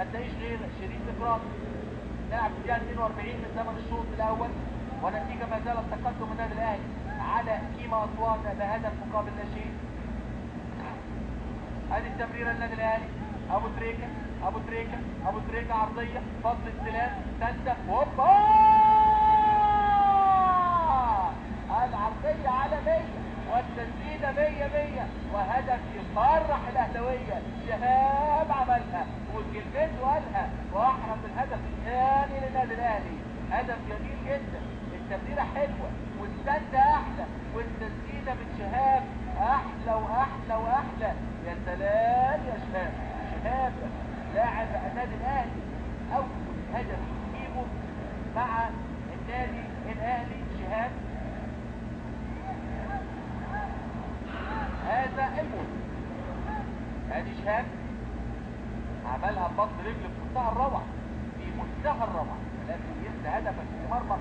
ما تلاقيش غير شريف اكرامي. نلعب في الدقيقة 42 من زمن الشوط الاول، والنتيجة ما زالت تقدم النادي الاهلي على كيما اسوان بهدف مقابل لا شيء. ادي التمريره للنادي الاهلي، ابو تريكه ابو تريكه ابو تريكه، عرضية، فضل استلام، سده، هوبا، العرضية على 100 والتسديده 100 100، وهدف يفرح الاهلاوية. شهاب عملها وكلمته قالها واحرز الهدف الثاني للنادي الاهلي. هدف جميل جدا، التمريره حلوة والسده احلى والتسديده من شهاب احلى واحلى واحلى. يا سلام يا شهاب، شهاب لاعب النادي الاهلي، اول هدف يجيبه مع النادي الاهلي شهاب هذا الموسم. ادي شهاب عملها ببطن رجل في منتهى الروعة، في منتهى الروعة، ولكن ينسى هدفك في مرمى